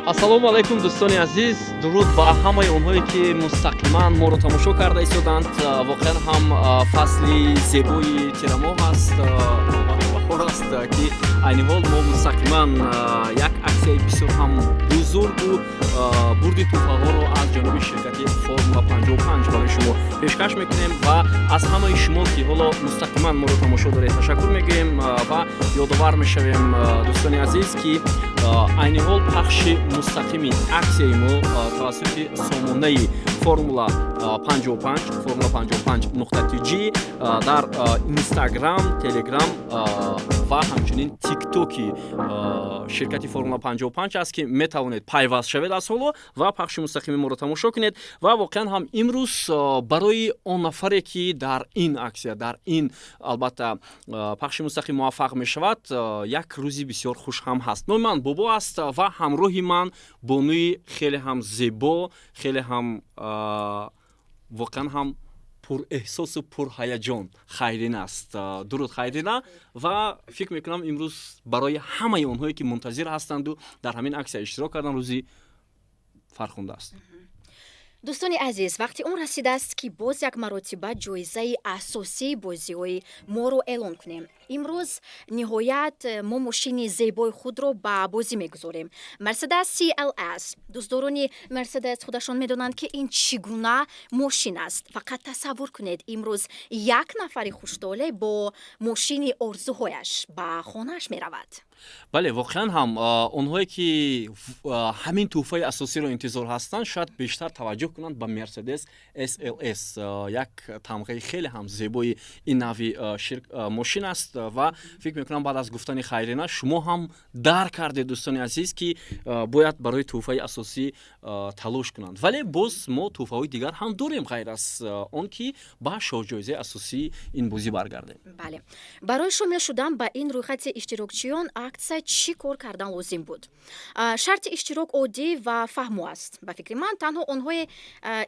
Ассалому алайкум, дӯстони азиз, дуруд ба ҳамаи онҳое, ки мустақиман моро тамошо карда истоданд. Воқеан ҳам фасли зебои тирамоҳ аст, албатта баҳор аст, ки айни ҳол мо мустақиман як аксияи бисёр ҳам бузургу бурди тӯҳфаҳоро аз ҷониби ширкати Формула 55 барои шумо пешкаш мекунем ва аз ҳамаи шумо, ки ҳоло мустақиман моро тамошо доред, ташаккур мегӯем ва ёдовар мешавем, дӯстони азиз, ки айни ҳол пахши мустақими аксияи мо тавассути сомонаи Формула 55, формула 55.tj, дар Инстаграм, Телеграм ва ҳамчунин Тиктоки ширкати Формула 55 аст, ки метавонед пайваст шавед аз ҳоло ва пахши мустақими моро тамошо кунед. Ва воқеан ҳам имрӯз барои он нафаре, ки дар ин аксия, дар ин, албатта, пахши мустақим муваффақ мешавад, як рӯзи бисёр хуш ҳам ҳаст. Номи ман Бобо аст ва ҳамроҳи ман бонуи хеле ҳам зебо, хеле ҳам, воқеан ҳам пурэҳсосу пурҳаяҷон Хайрина аст. Дуруд, Хайрина! Ва фикр мекунам, имрӯз барои ҳамаи онҳое, ки мунтазир ҳастанду дар ҳамин аксия иштирок кардан, рӯзи фархунда аст. Дӯстони азиз, вақти он расидааст, ки боз як маротиба ҷоизаи асосии бозиҳои моро эълон кунем. Имрӯз ниҳоят мо мошини зебои худро ба бозӣ мегузорем, Мерседес CLS. Дӯстдорони Мерседес худашон медонанд, ки ин чӣ гуна мошин аст. Фақат тасаввур кунед, имрӯз як нафари хуштолеъ бо мошини орзуҳояш ба хонааш меравад. Бале, воқеан ҳам онҳое, ки ҳамин тӯҳфаи асосиро интизор ҳастанд, шояд бештар таваҷҷӯҳ кунанд ба Мерседес SLS, як тамғаи хеле ҳам зебои ин нави мошин аст. Ва фикр мекунам, баъд аз гуфтани Хайрина шумо ҳам дарк кардед, дӯстони азиз, ки бояд барои тӯҳфаи асосӣ талош кунанд. Вале боз мо тӯҳфаҳои дигар ҳам дорем, ғайр аз он ки ба шоҳҷоизаи асосии ин бозӣ баргардем. Бале, барои шомил шудан ба ин рӯйхати иштирокчиён аксия чӣ кор кардан лозим буд? Шарти иштирок оддӣ ва фаҳмо аст. Ба фикри ман, танҳо онҳое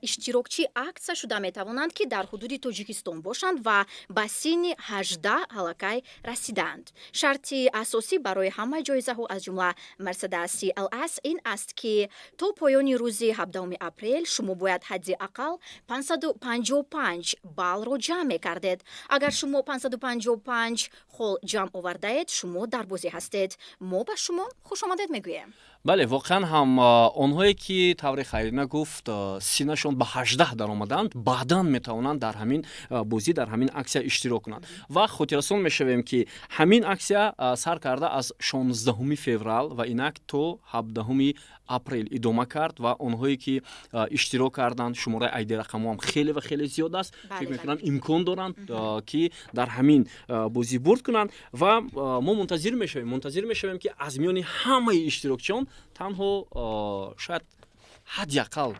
иштирокчии аксия шуда метавонанд, ки дар ҳудуди Тоҷикистон бошанд ва ба синни 18 аллакай расидаанд. Шарти асосӣ барои ҳамаи ҷоизаҳо, аз ҷумла Мерседес CLS, ин аст, ки то поёни рӯзи 17 апрел шумо бояд ҳадди ақал 555 баллро ҷамъ мекардед. Агар шумо 555 хол ҷамъ овардаед, шумо дар бозӣ ҳастед. Мо ба шумо хушомадед мегӯем. Бале, воқеан ҳам онҳое, ки тавре Хайрина гуфт, синнашон ба 18 даромаданд, баъдан метавонанд дар ҳамин бозӣ, дар ҳамин аксия иштирок кунанд. Ва хотиррасон мешавем, ки ҳамин аксия сар карда аз 16 феврал ва инак то 17 апрел идома кард. Ва онҳое, ки иштирок карданд, шумораи айди рақамҳо ҳам хеле ва хеле зиёд аст. Фикр мекунам, имкон доранд, ки дар ҳамин бозӣ бурд кунанд. Ва мо мунтазир мешавем, ки аз миёни ҳамаи иштирокчиён танҳо шояд ҳадди ақал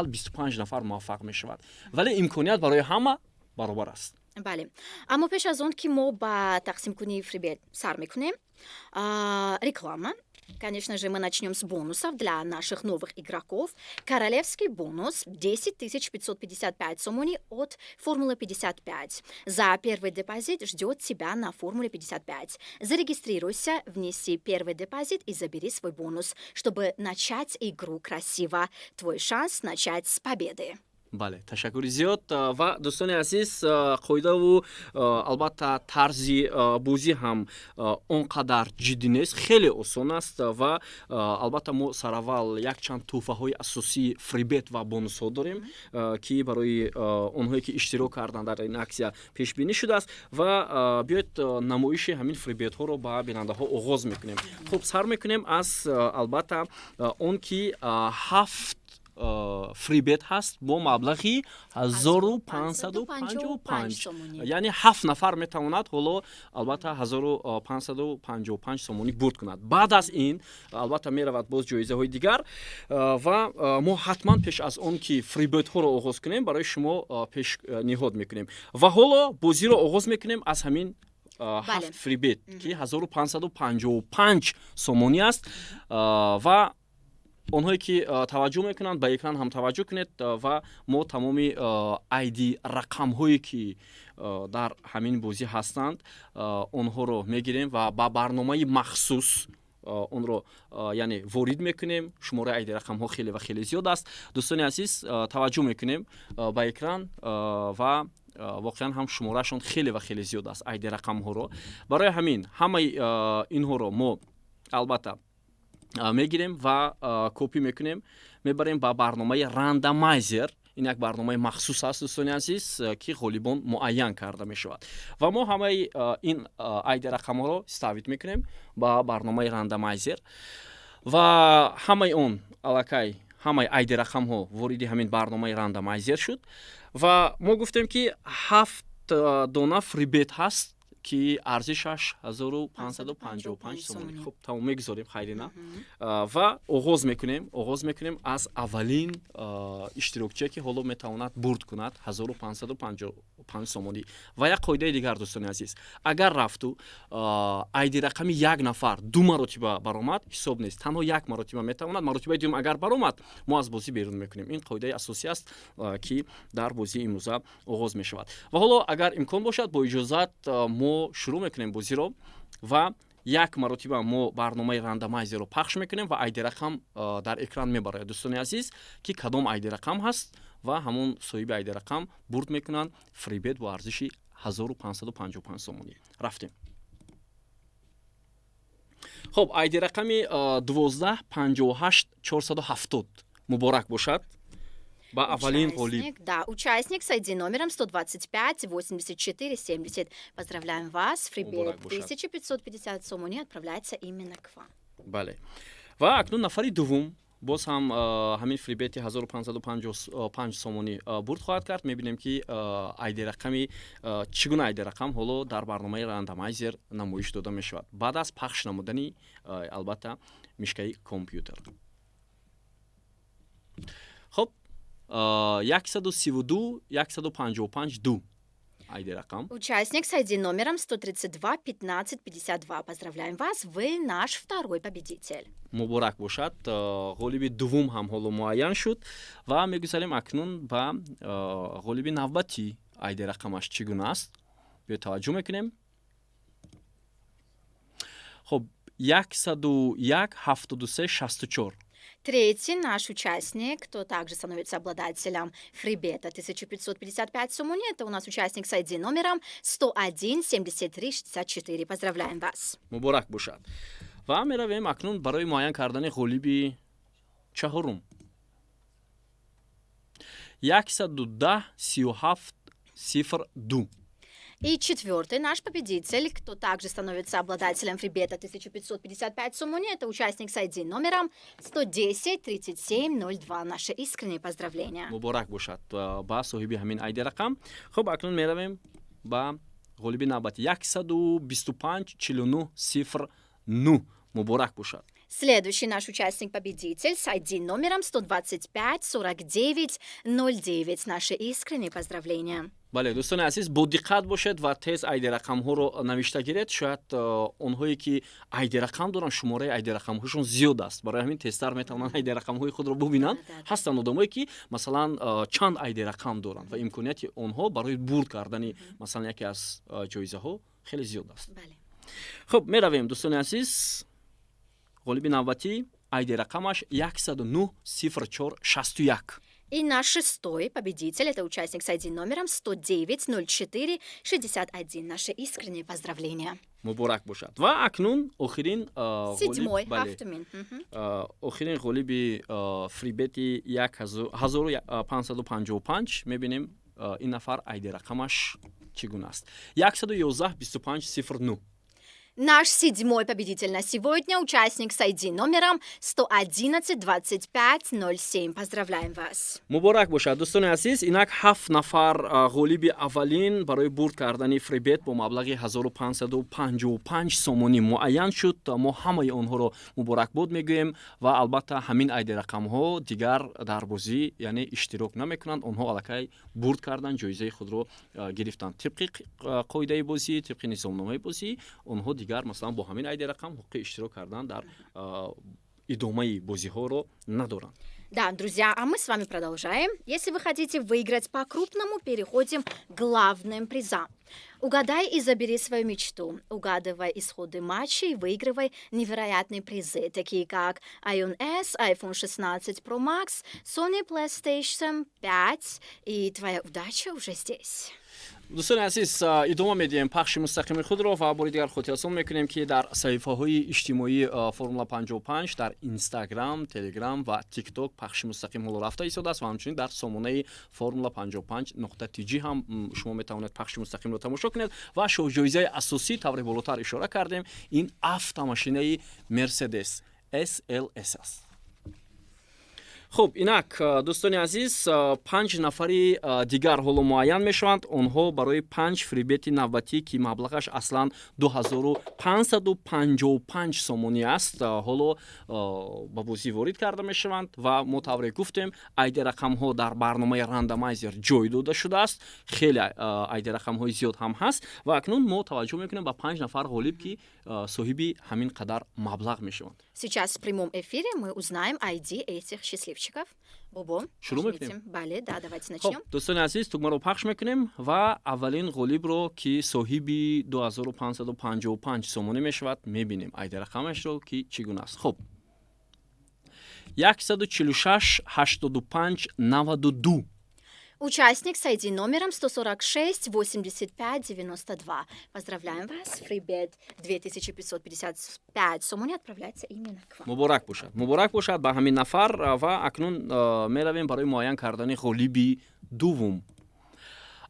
25 нафар муваффақ мешавад, вале имконият барои ҳама баробар аст. Бале, аммо пеш аз он ки мо ба тақсимкунии фрибет сар мекунем, реклама. Конечно же, мы начнем с бонусов для наших новых игроков. Королевский бонус 10 555 сомони от Формулы 55. За первый депозит ждет тебя на Формуле 55. Зарегистрируйся, внеси первый депозит и забери свой бонус, чтобы начать игру красиво. Твой шанс начать с победы. Бале, ташаккури зиёд. Ва, дӯстони азиз, қоидаву, албатта, тарзи бозӣ ҳам он қадар ҷиддӣ нест, хеле осон аст. Ва, албатта, мо сараввал якчанд тӯҳфаҳои асосии фрибет ва бонусҳо дорем, ки барои онҳое, ки иштирок карданд дар ин аксия, пешбинӣ шудааст. Ва биёед, намоиши ҳамин фрибетҳоро ба бинандаҳо оғоз мекунем. Хуб, сар мекунем аз, албатта, он ки ҳафт фрибет ҳаст бо маблағи 1555, яъне ҳафт нафар метавонад ҳоло, албатта, 1555 сомонӣ бурд кунад. Баъд аз ин, албатта, меравад боз ҷоизаҳои дигар. Ва мо ҳатман пеш аз он ки фрибетҳоро оғоз кунем, барои шумо пешниҳод мекунем. Ва ҳоло бозиро оғоз мекунем аз ҳамин ҳафт фрибет, ки 1555 сомонӣ аст. Ва онҳое, ки таваҷҷӯҳ мекунанд, ба экран ҳам таваҷҷӯҳ кунед. Ва мо тамоми айди рақамҳое, ки дар ҳамин бозӣ ҳастанд, онҳоро мегирем ва ба барномаи махсус Онро, яъне, ворид мекунем. Шумораи айди рақамҳо хеле ва хеле зиёд аст. Дӯстони азиз, таваҷҷӯҳ мекунем ба экран ва воқеан ҳам шумораашон хеле ва хеле зиёд аст айди рақамҳоро. Барои ҳамин ҳамаи инҳоро мо албатта мегирем ва копӣ мекунем, мебарем ба барномаи randomizer. Ин як барномаи махсус аст, дӯстони азиз, ки ғолибон муайян карда мешавад. Ва мо ҳамаи ин айди рақамҳоро ставить мекунем ба барномаи randomizer ва ҳамаи он аллакай ҳамаи айди рақамҳо вориди ҳамин барномаи randomizer шуд. Ва мо гуфтем, ки ҳафт дона freebet ҳаст, ки арзишаш 1555 сомонӣ. Хуб, тамом, мегузорем хайрина ва оғоз мекунем аз аввалин иштирокчие, ки ҳоло метавонад бурд кунад 1555 сомонӣ. Ва як қоидаи дигар, дӯстони азиз: агар рафту айди рақами як нафар ду маротиба баромад, ҳисоб нест. Танҳо як маротиба метавонад. Маротибаи дуюм агар баромад, мо аз бозӣ берун мекунем. Ин қоидаи асосӣ аст, ки дар бозии имрӯза оғоз мешавад. Ва ҳоло, агар имкон бошад, бо иҷозат, мо шурӯъ мекунем бозиро ва як маротиба мо барномаи randomizer ро пахш мекунем ва айди рақам дар экран мебарояд, дӯстони азиз, ки кадом айди рақам ҳаст ва ҳамон соҳиби айди рақам бурд мекунанд freebet бо арзиши 1555 сомонӣ. Рафтем. Хуб, айди рақами 12 58 470, муборак бошад ба аввалин ғолиб. Да, участник с ID номером 125 84 70. Поздравляем вас. Freebet 1550 сомони отправляется именно к вам. Бале, ва акнун нафари дуввум боз ҳам ҳамин freebet и 1555 сомонӣ бурд хоҳад кард. Мебинем, ки айди рақами чӣ гуна айди рақам ҳоло дар барномаи randomizer намоиш дода мешавад баъд аз пахш намудани, албатта, мишкаи компютер. Хуб, 132 155 2 айди рақам. Участник с ID номером 132 15 52. Поздравляем вас, вы наш второй победитель. Муборак бошад, ғолиби дуввум ҳам ҳоло муайян шуд. Ва мегузарем акнун ба ғолиби навбатӣ. Айди рақамаш чӣ гуна аст? Биё, таваҷҷӯҳ мекунем. Хуб, 101 73 64. Третий наш участник, кто также становится обладателем freebet а 1555 сомони, это у нас участник с ID номером 101 73 64. Поздравляем вас. Муборак бошад. Ва меравем акнун барои муайян кардани ғолиби чаҳорум. 110 37 02. И четвертый наш победитель, кто также становится обладателем freebet а 1555 сомони, это участник с ID номером 110 37 02. Наши искренние поздравления. Муборак бошад ба соҳиби ҳамин айди рақам. Хуб, акнун меравем ба ғолиби навбати: 125 49 09. Муборак бошад. Следующий наш участник-победитель с ID номером 125 49 09. Наши искренние поздравления. Бале, дӯстони азиз, бодиққат бошед ва тез айди рақамҳоро навишта гиред. Шояд онҳое, ки айди рақам доранд, шумораи айди рақамҳошон зиёд аст, барои ҳамин тезтар метавонанд айди рақамҳои худро бубинанд. Ҳастанд одамое, ки, масалан, чанд айди рақам доранд ва имконияти онҳо барои бурд кардани, масалан, яке аз ҷоизаҳо хеле зиёд аст. Хуб, меравем, дӯстони азиз. Ғолиби навбатӣ, айди рақамаш 109 04 61. И наш шестой победитель – это участник с ID номером 109 04 61. Наши искренние поздравления. Муборак бошад. Ва акнун охирин Седьмой. Ҳафтумин. Охирин ғолиби freebet и 1555. Мебинем, ин нафар айди рақамаш чӣ гуна аст: 111 25 09. Наш седьмой победитель на сегодня – участник с ID номером 111 25 07. Поздравляем вас! Муборак бошад, дӯстони азиз. Инак ҳафт нафар ғолиби аввалин барои бурд кардани freebet бо маблағи 1555 сомонӣ муайян шуд. Мо ҳамаи онҳоро муборакбод мегӯем ва албатта ҳамин айди рақамҳо дигар дар бозӣ, яъне, иштирок намекунанд. Онҳо аллакай бурд карданд, ҷоизаи худро гирифтанд. Тибқи қоидаи бозӣ, тибқи низомномаи бозӣ, онҳо дигар, масалан, бо ҳамин айди рақам ҳуқуқи иштирок кардан дар идомаи бозиҳоро надоранд. Да, друзья, а мы с вами продолжаем. Если вы хотите выиграть по-крупному, переходим к главным призам. Угадай и забери свою мечту. Угадывай исходы матчей и выигрывай невероятные призы, такие как iPhone S, iPhone 16 Pro Max, Sony PlayStation 5. И твоя удача уже здесь. Дӯстони азиз, идома медиҳем пахши мустақими худро ва бори дигар хотиррасон мекунем, ки дар саҳифаҳои иҷтимоии Формула 55 дар Инстаграм, Телеграм ва Тикток пахши мустақим ҳоло рафта истодааст ва ҳамчунин дар сомонаи формула55.tj ҳам шумо метавонед пахши мустақимро тамошо кунед. Ва шоҳҷоизаи асосӣ, тавре болотар ишора кардем, ин автомошинаи Мерседес SLS аст. Хуб, инак, дӯстони азиз, панҷ нафари дигар ҳоло муайян мешаванд. Онҳо барои панҷ фрибети навбатӣ, ки маблағаш аслан 2555 сомонӣ аст, ҳоло ба бозӣ ворид карда мешаванд. Ва мо тавре гуфтем, айди рақамҳо дар барномаи рандомайзер ҷой дода шудааст. Хеле айди рақамҳои зиёд ҳам ҳаст. Ва акнун мо таваҷҷӯҳ мекунем ба панҷ нафар ғолиб, ки соҳиби ҳамин қадар маблағ мешаванд. Сейчас в прямом эфире мы узнаем ID этих счастливчиков. Бобо, шурӯъ мекунем. Бале, да, давайте начнем. Дӯстони азиз, тугмаро пахш мекунем ва аввалин ғолибро, ки соҳиби 2555 сомонӣ мешавад, мебинем айди рақамашро, ки чӣ гуна аст. Хуб, 146 85 92. Участник с ID номером 146 85 92. Поздравляем вас. Фрибет 2555 сомони отправляется именно к вам. Муборак бошад, муборак бошад ба ҳамин нафар. Ва акнун меравем барои муайян кардани ғолиби дуввум.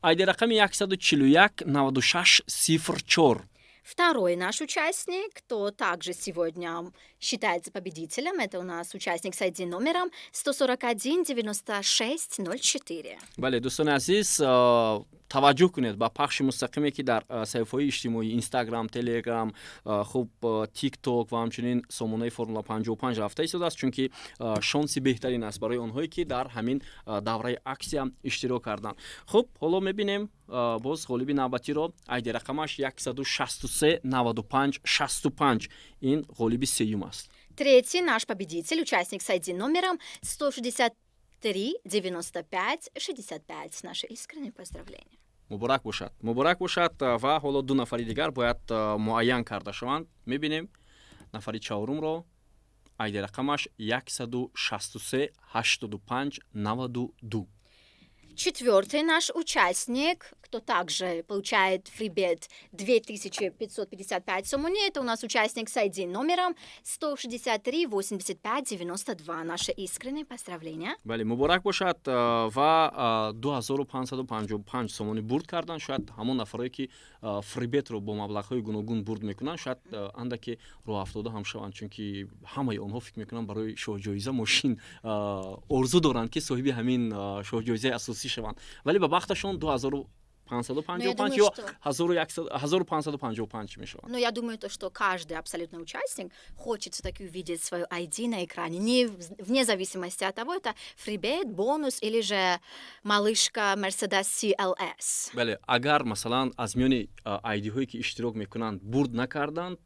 Айди рақами 141 96 04. Второй наш участник, кто также сегодня считается победителем, это у нас участник с ID номером 141 96 04. Бале, дӯстони азиз, таваҷҷӯҳ кунед ба пахши мустақиме, ки дар саҳифаҳои иҷтимоӣ Инстаграм, Телеграм, хуб, Тикток ва ҳамчунин сомонаи Формула 55 рафта истодааст, чунки шонси беҳтарин аст барои онҳое, ки дар ҳамин давраи аксия иштирок карданд. Хуб, ҳоло мебинем боз ғолиби навбатиро. Айди рақамаш 163 95 65. Ин ғолиби сеюм аст. Третий наш победитель, участник с ID номером 163 95 65. Наши искренние поздравления. Муборак бошад, муборак бошад. Ва ҳоло ду нафари дигар бояд муайян карда шаванд. Мебинем нафари чаҳорумро. Айди рақамаш 163 85 92. Четвертый наш участник, кто также получает фрибет 2555 сомони, это у нас участник с ID номером 163 85 92. Наши искренние поздравления. Бале, муборак бошад. Ва 2555 сомонӣ бурд кардан. Шояд ҳамон нафарое, ки фрибетро бо маблағҳои гуногун бурд мекунанд, шояд андаке роҳафтода ҳам шаванд, чунки ҳамаи онҳо фикр мекунанд, барои шоҳҷоиза мошин орзу доранд, ки соҳиби ҳамин шоҳҷоизаи асосӣ шаванд, вале ба бахташон 2555 ё 1555 мешаванд. Но я думаю, то, что каждый абсолютно участник хочет все-таки увидеть свою ID на экране, не, вне зависимости от того, это фрибет, бонус или же малышка Mercedes CLS. Бале, агар масалан аз миёни ID-ҳое, ки иштирок мекунанд, бурд накарданд,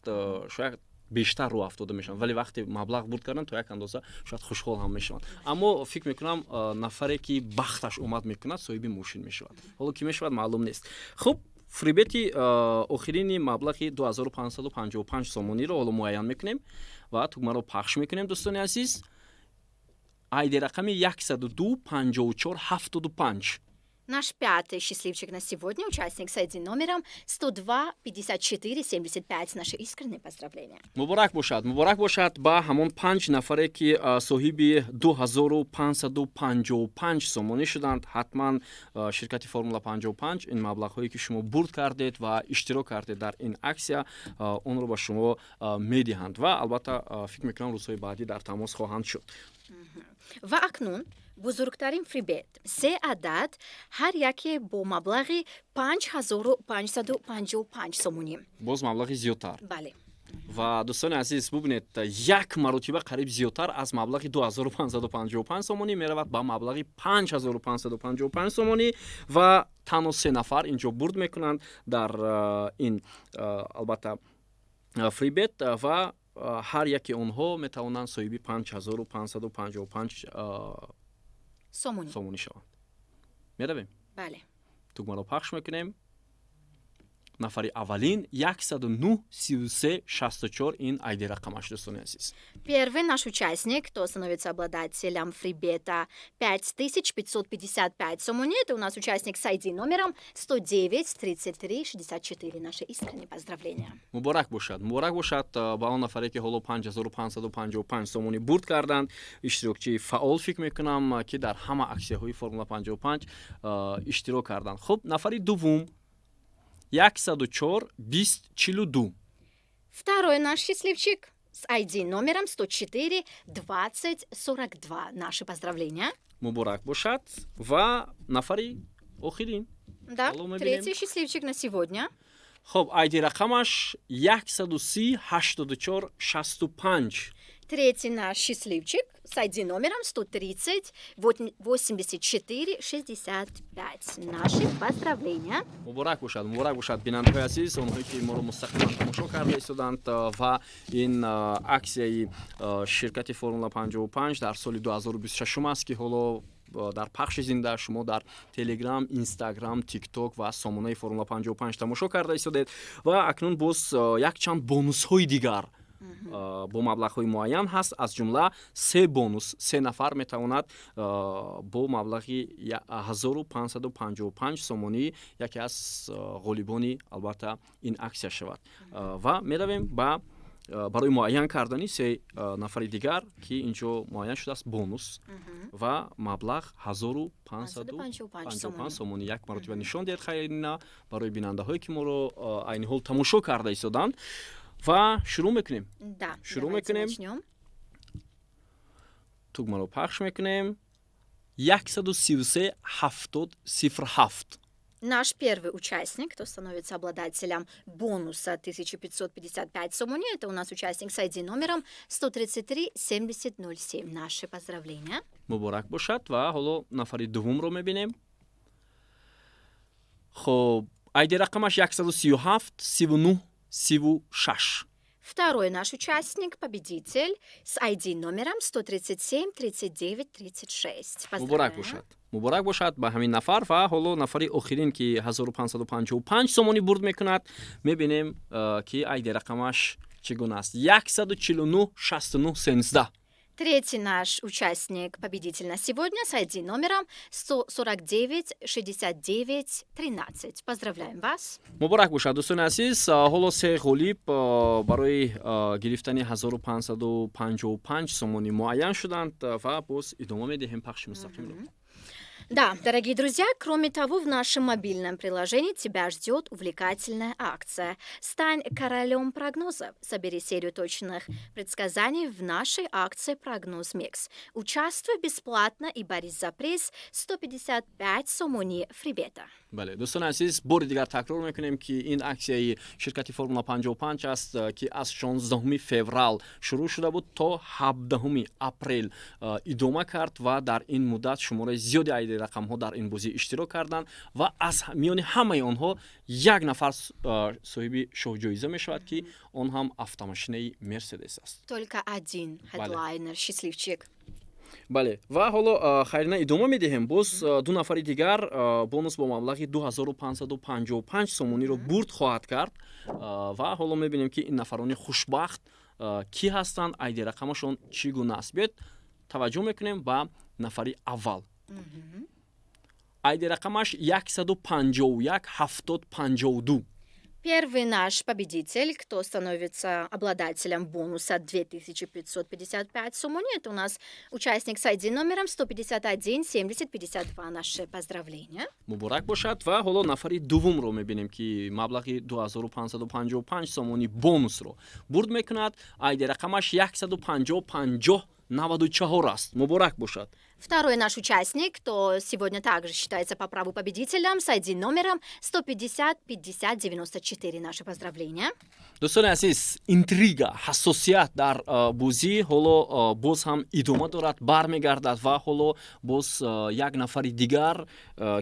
шояд бештар рӯ афтода мешаванд, вале вақте маблағ бурд карданд, то як андоза шояд хушҳол ҳам мешаванд. Аммо фикр мекунам, нафаре, ки бахташ омад мекунад, соҳиби мошин мешавад. Ҳоло кӣ мешавад, маълум нест. Хуб, фрибети охирини маблағи 2555 сомониро ҳоло муайян мекунем ва тугмаро пахш мекунем. Дӯстони азиз, айди рақами 102 54 75. Наш пятый счастливчик на сегодня, участник с ID номером 102 54 75. Наши искренние поздравления. Муборак бошад, муборак бошад ба ҳамон панҷ нафаре, ки соҳиби 2555 сомонӣ шуданд. Ҳатман ширкати Формула 55 ин маблағҳое, ки шумо бурд кардед ва иштирок кардед дар ин аксия, онро ба шумо медиҳанд ва албатта, фикр мекунам, рӯзҳои баъдӣ дар тамос хоҳанд шуд. Ва акнун бузургтарин фрибет: се адад, ҳар яке бо маблағи 5555 сомонӣ. Боз маблағи зиёдтар. Бале. Ва, дӯстони азиз, бубинед, як маротиба қариб зиёдтар аз маблағи 2555 сомонӣ меравад ба маблағи 5555 сомонӣ. Ва танҳо се нафар инҷо бурд мекунанд дар ин, албатта, фрибет ва Ҳар яке онҳо метавонанд соҳиби 5555 сомонӣ сомонӣ шаванд. Меравем. Бале. Тугмаро пахш мекунем. Нафари аввалин 109 33 64, ин айди рақамаш, дӯстони азиз. Первый наш участник, кто становится обладателем фрибета 5555 сомони, это у нас участник с ID номером 109 33 64. Наши искренние поздравления. Муборак бошад, муборак бошад ба он нафаре, ки ҳоло 5555 сомонӣ бурд карданд. Иштирокчии фаъол, фикр мекунам, ки дар ҳама аксияҳои Формула 55 иштирок карданд. Хуб, нафари дуввум 104 20 42. Второй наш счастливчик с ID номером 104 20 42. Наши поздравления. Муборак бошад. Ва нафари охирин. Да, Алло, мы третий счастливчик на сегодня. Хуб, айди рақамаш 130 84 65. Третий наш счастливчик с ID номером 130 84 65. Наши поздравления. Муборак бошад, муборак бошад, бинандаҳои азиз, онҳое ки моро мустақиман тамошо карда истоданд. Ва ин аксияи ширкати Формула 55 дар соли 2026 аст, ки ҳоло дар пахши зинда шумо дар Телеграм, Инстаграм, Тикток ва сомонаи Формула 55 тамошо карда истодед. Ва акнун боз якчанд бонусҳои дигар бо маблағҳои муайян ҳаст. Аз ҷумла се бонус, се нафар метавонад бо маблағи 1555 сомонӣ яке аз ғолибони, албатта, ин аксия шавад. Ва меравем ба барои муайян кардани се нафари дигар, ки инҷо муайян шудааст бонус ва маблағ 1555 сомонӣ. Як маротиба нишон диҳед, Хайрина, барои бинандаҳое, ки моро айни ҳол тамошо карда истоданд. Ва шурӯъ мекунем. Да, шурӯъ давайте мекунем. Начнем. Тугмаро пахш мекунем. 133 70 07. Наш первый участник, кто становится обладателем бонуса 1555 сомони, это у нас участник с ID номером 133 70 07. Наши поздравления. Муборак бошад. Ва ҳоло нафари дуввумро мебинем. Хуб, айди рақамаш 137 39 36. Второй наш участник, победитель с ID номером 137 39 36. Муборак Поздравляем. бошад, муборак бошад ба ҳамин нафар. Ва ҳоло нафари охирин, ки 1555 сомонӣ бурд мекунад, мебинем, ки айди рақамаш чӣ гуна аст: 149 69 13. Третий наш участник, победитель на сегодня с ID номером 149 69 13. Поздравляем вас. Муборак бошад, дӯстони азиз. Ҳоло се ғолиб барои гирифтани 1555 сомонӣ муайян шуданд ва боз идома медиҳем пахши мустақимро. Да, дорогие друзья, кроме того, в нашем мобильном приложении тебя ждет увлекательная акция. Стань королем прогнозов. Собери серию точных предсказаний в нашей акции «Прогноз Микс». Участвуй бесплатно и борись за приз 155 сомони фрибета. Бале, дӯстони азиз, бори дигар такрор мекунем, ки ин аксияи ширкати Формула 55 аст, ки аз 16 феврал шурӯъ шуда буд, то 17 апрел идома кард ва дар ин муддат шумораи зиёди айди рақамҳо дар ин бозӣ иштирок карданд ва аз миёни ҳамаи онҳо як нафар соҳиби шоҳҷоиза мешавад, ки он ҳам автомошинаи Мерседес аст. Только один хедлайнер, счастливчик. Бале, ва ҳоло, Хайрина, идома медиҳем. Боз ду нафари дигар бонус бо маблағи 2555 сомониро бурд хоҳад кард. Ва ҳоло мебинем, ки ин нафарони хушбахт кӣ ҳастанд, айди рақамашон чӣ гуна аст. Биёед, таваҷҷӯҳ мекунем ба нафари аввал. Айди рақамаш 151 70 52. Первый наш победитель, кто становится обладателем бонуса 2555 сомони, это у нас участник с ID номером 151 70 52. Наши поздравления. Муборак бошад. Ва ҳоло нафари дуввумро мебинем, ки маблағи 2555 сомони бонусро бурд мекунад. Айди рақамаш 150 50 94 аст. Муборак бошад. Второй наш участник, кто сегодня также считается по праву победителем, с ID номером 150 50 94. Наши поздравления. Дӯстони азиз, интрига, ҳассосият дар бозӣ ҳоло боз ҳам идома дорад, бармегардад ва ҳоло боз як нафари дигар,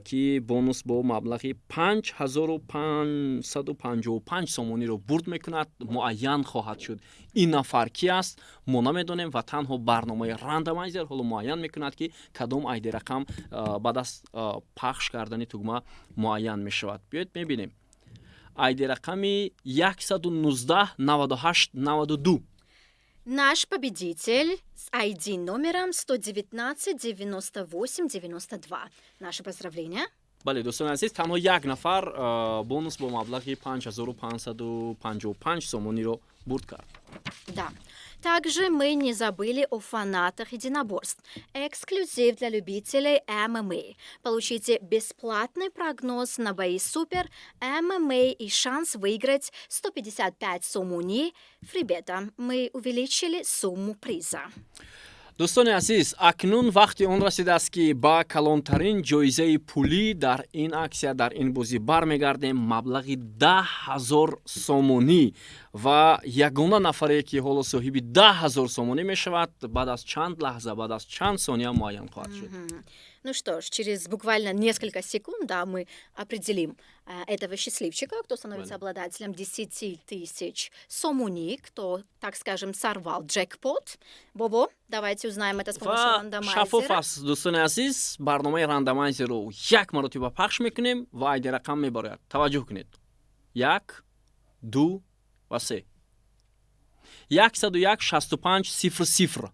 ки бонус бо маблағи 5555 сомониро бурд мекунад, муайян хоҳад шуд. Ин нафар ки аст, мо намедонем ва танҳо барномаи рандомайзер ҳоло муайян мекунад, ки кадом айди рақам баъд аз пахш кардани тугма муайян мешавад. Биёед мебинем: айди рақами 119 98 92. Наш победитель с ID номером 119 98 92. Наше поздравление. Бале, дӯстони азиз, танҳо як нафар бонус бо маблағи 5555 сомониро бурд кард. Да. Также мы не забыли о фанатах единоборств. Эксклюзив для любителей ММА. Получите бесплатный прогноз на бои Супер ММА и шанс выиграть 155 сомони фрибета. Мы увеличили сумму приза. Дӯстони азиз, акнун вақти он расидааст, ки ба калонтарин ҷоизаи пулӣ дар ин аксия, дар ин бозӣ бармегардем, маблағи 10 000 сомонӣ. Ва ягона нафаре, ки ҳоло соҳиби 10 000 сомонӣ мешавад, баъд аз чанд лаҳза, баъд аз чанд сония муайян хоҳад шуд. Ну что ж, через буквально несколько секунд, да, мы определим этого счастливчика, кто становится обладателем 10 тысяч сомони, кто, так скажем, сорвал джекпот. Бобо, давайте узнаем это с помощью рандомайзера. Шаффоф аст, дӯстони азиз, барномаи рандомайзерро як маротиба пахш мекунем ва айди рақам мебарояд. Таваҷҷӯҳ кунед: як, ду ва се. 101 65 00.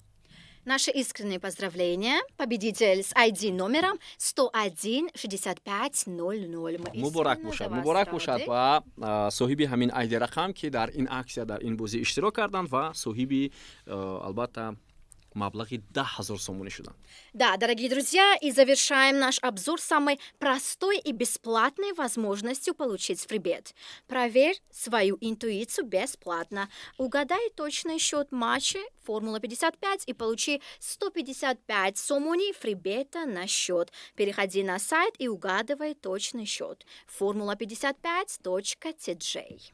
Наши искренние поздравления. Победитель с ID номером 101 65 00. Муборак бошад, муборак бошад ва соҳиби ҳамин ID рақам, ки дар ин аксия, дар ин бозӣ иштирок карданд ва соҳиби, албатта, маблағи 10 000 сомонӣ шуданд. Да, дорогие друзья, и завершаем наш обзор самой простой и бесплатной возможностью получить фрибет. Проверь свою интуицию бесплатно. Угадай точный счет матча Формула 55 и получи 155 сомони фрибета на счет. Переходи на сайт и угадывай точный счет. Формула55.tj.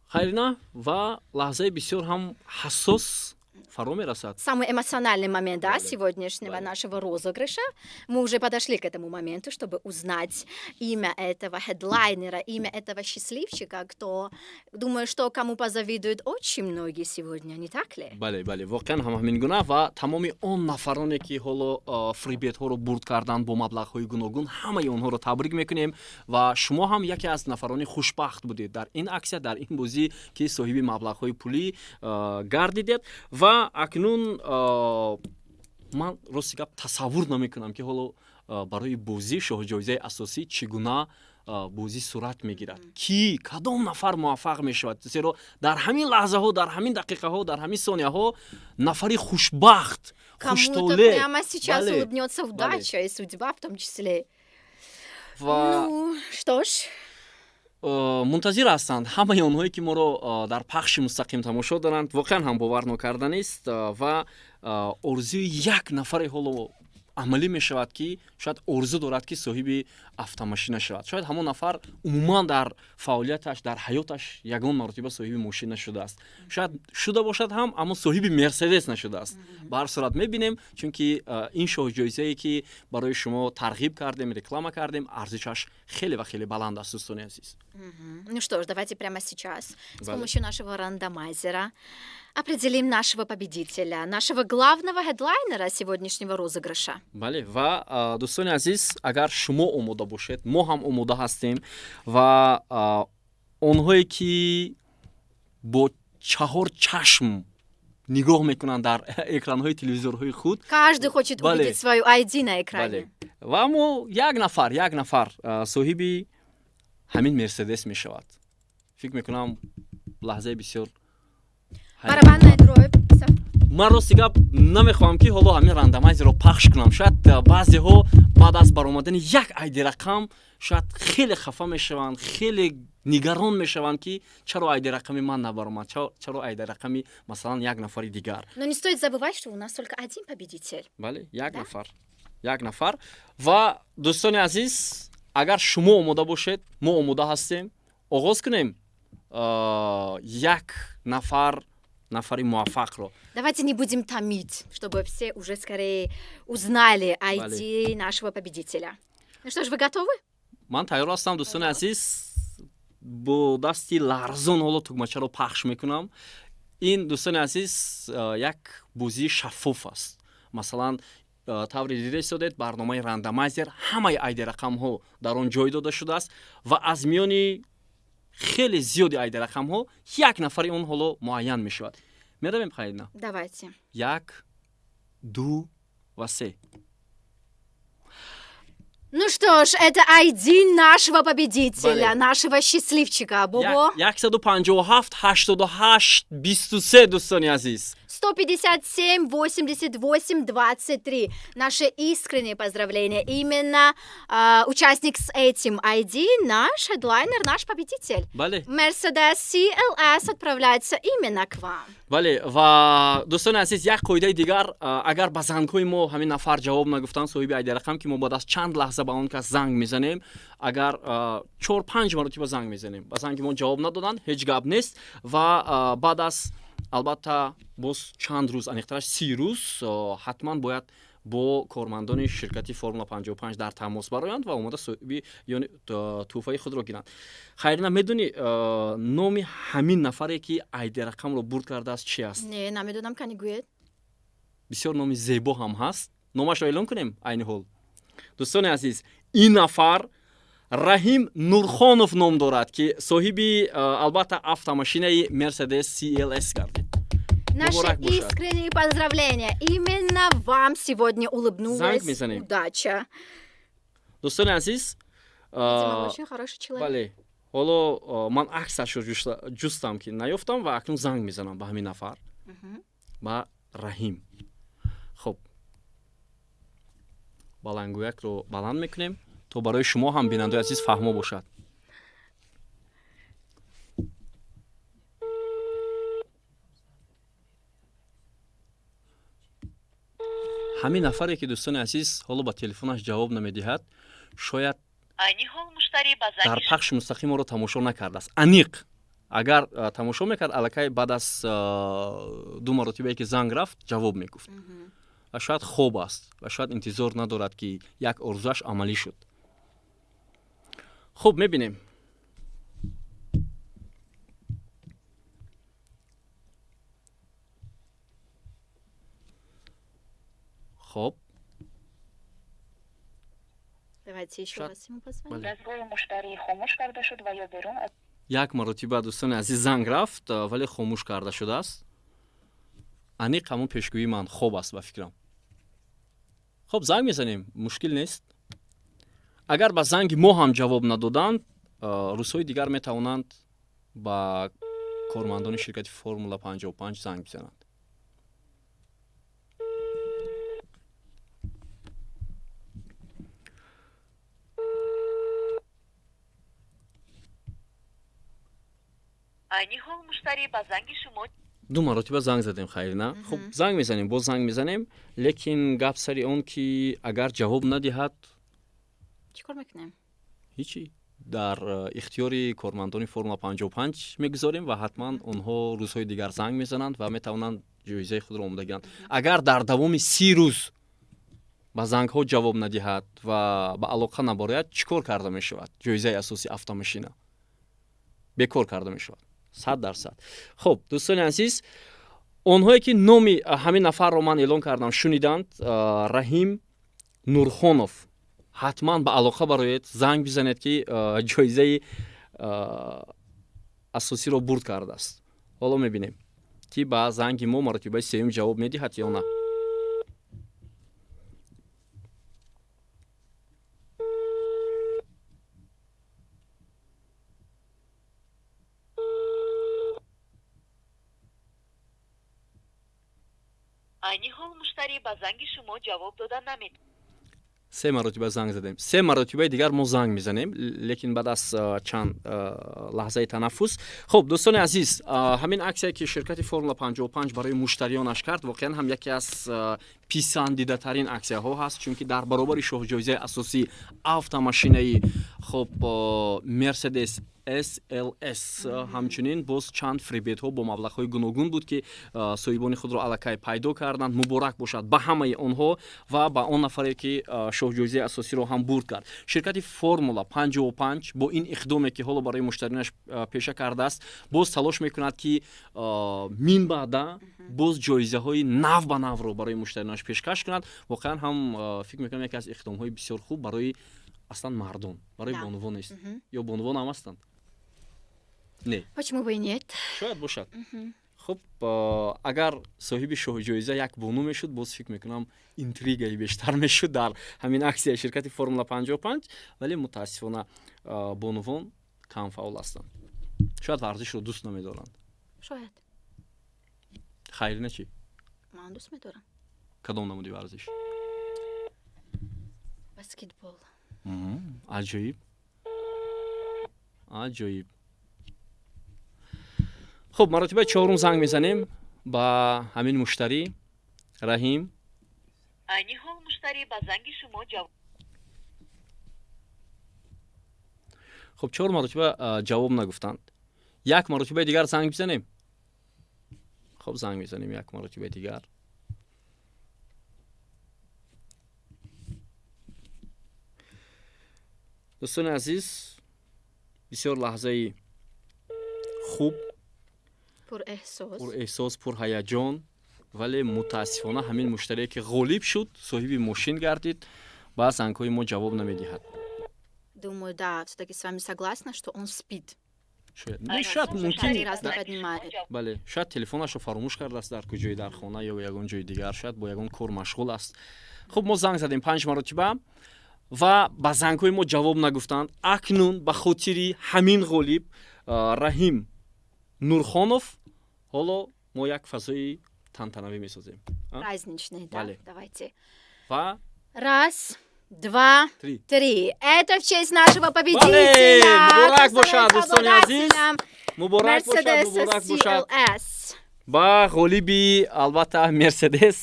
Хайрина, ва лаҳзаи бисёр ҳам ҳассос фаро мерасад. Самый эмоциональный момент, да, сегодняшнего нашего розыгрыша. Мы уже подошли к этому моменту, чтобы узнать имя этого хедлайнера, имя этого счастливчика, кто, думаю, что кому позавидуют очень многие сегодня, не так ли? Бале, бале, воқеан ҳам ҳамин гуна. Ва тамоми он нафароне, ки ҳоло фрибетҳоро бурд карданд бо маблағҳои гуногун, ҳамаи онҳоро табрик мекунем. Ва шумо ҳам яке аз нафарони хушбахт будед дар ин аксия, дар ин бозӣ, ки соҳиби маблағҳои пулӣ гардидед. Ва акнун ман, рости гап, тасаввур намекунам, ки ҳоло барои бозӣ, шоҳҷоизаи асосӣ, чӣ гуна бозӣ сурат мегирад, ки кадом нафар муваффақ мешавад, зеро дар ҳамин лаҳзаҳо, дар ҳамин дақиқаҳо, дар ҳамин сонияҳо нафари хушбахт, хуштолеъ прямо сейчас улыбнется удача и судьба в том числе. Ва ну что ж, мунтазир ҳастанд ҳамаи онҳое, ки моро дар пахши мустақим тамошо доранд. Воқеан ҳам бовар нокарданист ва орзуи як нафаре ҳоло амалӣ мешавад, ки шояд орзу дорад, ки соҳиби автомошина шавад. Шояд ҳамон нафар умуман дар фаъолияташ, дар ҳаёташ ягон маротиба соҳиби мошин нашудааст, шояд шуда бошад ҳам, аммо соҳиби Мерседес нашудааст. Ба ҳар сурат мебинем, чунки ин шоҳҷоизае, ки барои шумо тарғиб кардем, реклама кардем, арзишаш хеле ва хеле баланд аст, дӯстони азиз. Ну что ж, давайте прямо сейчас с помощью нашего рандомайзера определим нашего победителя, нашего главного хедлайнера сегодняшнего розыгрыша. Бале, ва дӯстони азиз, агар шумо омода бошед, мо ҳам омода ҳастем. Ва онҳое, ки бо чаҳор чашм нигоҳ мекунанд дар экранҳои телевизорҳои худ. Каждый хочет увидеть свою ID на экране. Ва аммо як нафар, як нафар соҳиби ҳамин Мерседес мешавад. Фикр мекунам, лаҳзаи бисёр Барабанная дробь. Ман, рости гап, намехоҳам, ки ҳоло ҳамин рандомайзерро пахш кунам. Шояд баъзеҳо баъд аз баромадани як айди рақам шояд хеле хафа мешаванд, хеле. Нигарон мешаванд, ки чаро айди рақами ман набаромад, чаро айди рақами, масалан, як нафари дигар. Но не стоит забывать, что у нас только один победитель. Бале, як нафар, як нафар. Ва, дӯстони азиз, агар шумо омода бошед, мо омода ҳастем, оғоз кунем як нафар, нафари муваффақро. Давайте не будем томить, чтобы все уже скорее узнали ID нашего победителя. Ну что ж, вы готовы? Ман тайёр ҳастам, дӯстони азиз. Бо дасти ларзон ҳоло тугмачаро пахш мекунам. Ин, дӯстони азиз, як бозии шаффоф аст. Масалан, тавре дида истодед, барномаи рандомайзер, ҳамаи айди рақамҳо дар он ҷой дода шудааст ва аз миёни хеле зиёди айди рақамҳо як нафари он ҳоло муайян мешавад. Меравем, Хайрина? Давайте. Як, ду ва се. Ну что ж, это ID нашего победителя, Бале. нашего счастливчика. Бобо. 157 88 23, дӯстони азиз. 157 88 23. Наши искренние поздравления. Именно участник с этим ID, наш хедлайнер, наш победитель. Бале. Mercedes CLS отправляется именно к вам. Бале, ва, дӯстони азиз, як қоидаи дигар: агар ба зангҳои мо ҳамин нафар ҷавоб нагуфтанд, соҳиби айди рақам, ки мо баъд аз чанд лаҳза ба он кас занг мезанем, агар чор панҷ маротиба занг мезанем, ба занги мо ҷавоб надоданд, ҳеҷ гап нест ва баъд аз, албатта, боз чанд рӯз, аниқтараш 30 рӯз, ҳатман бояд бо кормандони ширкати Формула 55 дар тамос бароянд ва омода соҳиби ёни тӯҳфаи худро гиранд. Хайрина, медонӣ, номи ҳамин нафаре, ки айди рақамро бурд кардааст, чи аст? Не, намедонам, кани гӯед. Бисёр номи зебо ҳам ҳаст. Номашро эълон кунем айни ҳол. Дӯстони азиз, ин нафар Раҳим Нурхонов ном дорад, ки соҳиби, албатта, автомашинаи Мерседес CLS гардид. Наши Муборак бошад. искренние поздравления. Именно вам сегодня улыбнулась Занг мезанем. удача. Дӯстони азиз, Видимо, очень хороший человек. Бале, ҳоло ман аксашро ҷустам, ки наёфтам, ва акнун занг мезанам ба ҳамин нафар, ба Раҳим. Хуб, баландгӯякро баланд мекунем, то барои шумо ҳам, бинандаои азиз, фаҳмо бошад. Ҳамин нафаре ки, дӯстони азиз, ҳоло ба телефонаш ҷавоб намедиҳад, шояд Айни ҳол муштарӣ ба дар занги пахши мустақим моро тамошо накардааст. Аниқ, агар тамошо мекард, аллакай баъд аз ду маротибае ки занг рафт, ҷавоб мегуфт. Ва шояд хоб аст ва шояд интизор надорад, ки як орзуаш амалӣ шуд. Хуб, мебинем. Хоб. Давайте еще раз ему позвоним. Бале. Дастгоҳи муштарӣ хомӯш карда шуд ва ё берун аз Як маротиба, дӯстони азиз, занг рафт, вале хомӯш карда шудааст. Аниқ ҳамон пешгӯии ман, хоб аст, ба фикрам. Хоб, занг мезанем, мушкил нест. Агар ба занги мо ҳам ҷавоб надоданд, рӯзҳои дигар метавонанд ба кормандони ширкати Формула 55 занг бизананд. Айни ҳол муштарӣ ба занги шумо Ду маротиба занг задем, Хайрина. Хуб, занг мезанем, боз занг мезанем, лекин гап сари он ки агар ҷавоб надиҳад, Чӣ кор мекунем? Ҳичи, дар ихтиёри кормандони Формула 55 мегузорем ва ҳатман онҳо рӯзҳои дигар занг мезананд ва метавонанд ҷоизаи худро омода гиранд. Агар дар давоми 30 рӯз ба зангҳо ҷавоб надиҳад ва ба алоқа набарояд, чӣ кор карда мешавад? Ҷоизаи асосии автомашина бекор карда мешавад, 100%. Хуб, дӯстони азиз, онҳое ки номи ҳамин нафарро ман эълон кардам, шуниданд, Раҳим Нурхонов, ҳатман ба алоқа бароед, занг бизанед, ки ҷоизаи асосиро бурд кардааст. Ҳоло мебинем, ки ба занги мо маротибаи сеюм ҷавоб медиҳад ё на. Айни ҳол муштарӣ ба занги шумо ҷавоб дода наметавонад. Се маротиба занг задем, се маротибаи дигар мо занг мезанем, лекин баъд аз чанд лаҳзаи танаффус. Хуб, дӯстони азиз, ҳамин аксияе, ки ширкати Формула 55 барои муштариёнаш кард, воқеан ҳам яке аз писандидатарин аксияҳо ҳаст, чунки дар баробари шоҳҷоизаи асосӣ, автомашинаи хуб Мерседес SLS, ҳамчунин боз чанд фрибетҳо бо маблағҳои гуногун буд, ки соҳибони худро аллакай пайдо карданд. Муборак бошад ба ҳамаи онҳо ва ба он нафаре, ки шоҳҷоизаи асосиро ҳам бурд кард. Ширкати Формула 55 бо ин иқдоме, ки ҳоло барои муштаринаш пеша кардааст, боз талош мекунад, ки минбаъда боз ҷоизаҳои нав ба навро барои муштаринаш пешкаш кунад. Воқеан ҳам, фикр мекунам, яке аз иқдомҳои бисёр хуб барои аслан мардон, барои бонувон нест ё бонувон ҳам ҳастанд? Не. Почему бы и нет? Шояд бошад. Хуб, агар соҳиби шоҳҷоиза як бону мешуд, боз фикр мекунам, интригаи бештар мешуд дар ҳамин аксияи ширкати Формула 55, вале мутаассифона бонувон камфаъол ҳастанд. Шояд варзишро дӯст намедоранд. Шояд. Хайрина чӣ? Ман дӯст медорам. Кадом намуди варзиш? Баскетбол. Аҷоиб, аҷоиб. Хуб, маротибаи чорум занг мезанем ба ҳамин муштарӣ Раҳим. Айни ҳол муштарӣ ба занги шумо ҷавоб Хуб, чор маротиба ҷавоб нагуфтанд. Як маротибаи дигар занг бизанем. Хуб, занг мезанем як маротибаи дигар. Дӯстони азиз, бисёр лаҳзаи хуб, пурэҳсос, пурэҳсос, пурҳаяҷон, вале мутаассифона ҳамин муштарие, ки ғолиб шуд, соҳиби мошин гардид, ба зангҳои мо ҷавоб намедиҳад. Думаю, да, все-таки с вами согласна, что он спит. Шояд, не, шояд мумкин раз не поднимает. Бале, шояд телефонашро фаромӯш кардааст дар куҷои, дар хона ё ягон ҷои дигар, шояд бо ягон кор машғул аст. Хуб, мо занг задем панҷ маротиба ва ба зангҳои мо ҷавоб нагуфтанд. Акнун ба хотири ҳамин ғолиб Раҳим Нурхонов ҳоло мо як фазои тантанавӣ месозем. Праздничный, да? Давайте. Ва Раз, два, три. Три. Это в честь нашего победителя. Муборак бошад, дӯстони азиз, муборак бошад, муборак бошад ба ғолиби, албатта, Мерседес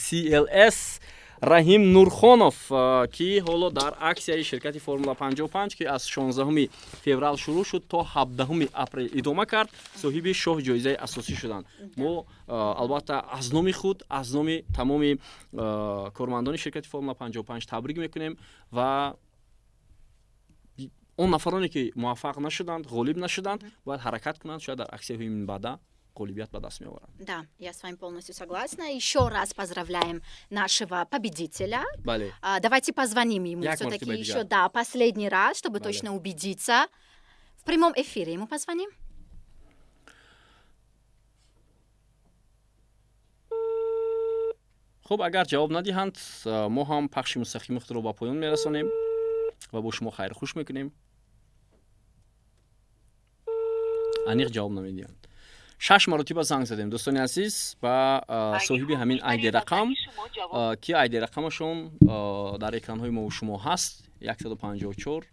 CLS Раҳим Нурхонов, ки ҳоло дар аксияи ширкати Формула 55, ки аз 16 феврал шурӯъ шуд, то 17 апрел идома кард, соҳиби шоҳ ҷоизаи асосӣ шуданд. Мо, албатта, аз номи худ, аз номи тамоми кормандони ширкати Формула 55 табрик мекунем ва он нафароне, ки муваффақ нашуданд, ғолиб нашуданд, бояд ҳаракат кунанд, шояд дар аксияҳои минбаъда ғолибият ба даст меоваранд. Да, я с вами полностью согласна. Еще раз поздравляем нашего победителя. Бале. Давайте позвоним ему все-таки еще, да, последний раз, чтобы точно убедиться. В прямом эфире ему позвоним. Хуб, агар ҷавоб надиҳанд, мо ҳам пахши мустақими худро ба поён мерасонем ва бо шумо хайрхуш мекунем. Аниқ ҷавоб намедиҳанд. Шаш маротиба занг задем, дӯстони азиз, ба соҳиби ҳамин айди рақам, ки айди рақамашон дар экранҳои мову шумо ҳаст: 154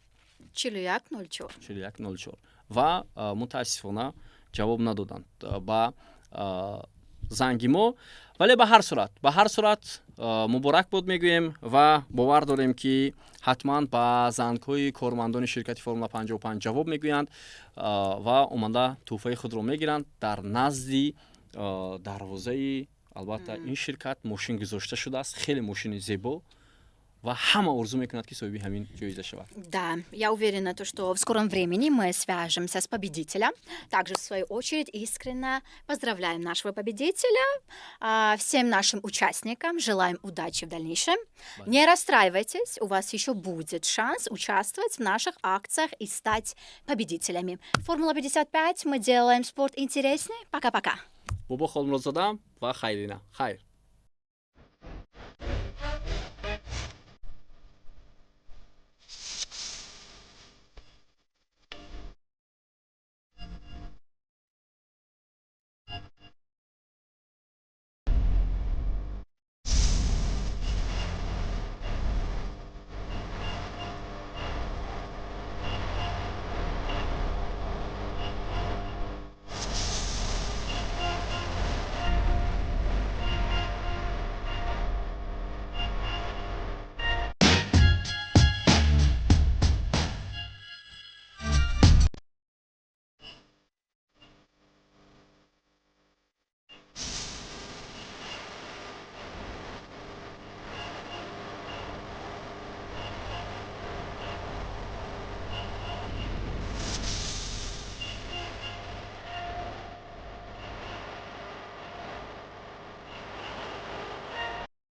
4104. 4104, ва мутаассифона ҷавоб надоданд ба занги мо. Вале ба ҳар сурат муборак бод мегӯем ва бовар дорем, ки ҳатман ба зангҳои кормандони ширкати Формула 55 ҷавоб мегӯянд ва омада тӯҳфаи худро мегиранд. Дар назди дарвозаи, албатта, ин ширкат мошин гузошта шудааст, хеле мошини зебо, ва ҳама орзу мекунад, ки соҳиби ҳамин ҷоиза шавад. Да, я уверена, то, что в скором времени мы свяжемся с победителем. Также, в свою очередь, искренне поздравляем нашего победителя. Всем нашим участникам желаем удачи в дальнейшем. Не расстраивайтесь, у вас еще будет шанс участвовать в наших акциях и стать победителями. Формула 55, мы делаем спорт интереснее. Пока-пока. Бобо Холмуродзода ва Хайрина, хайр.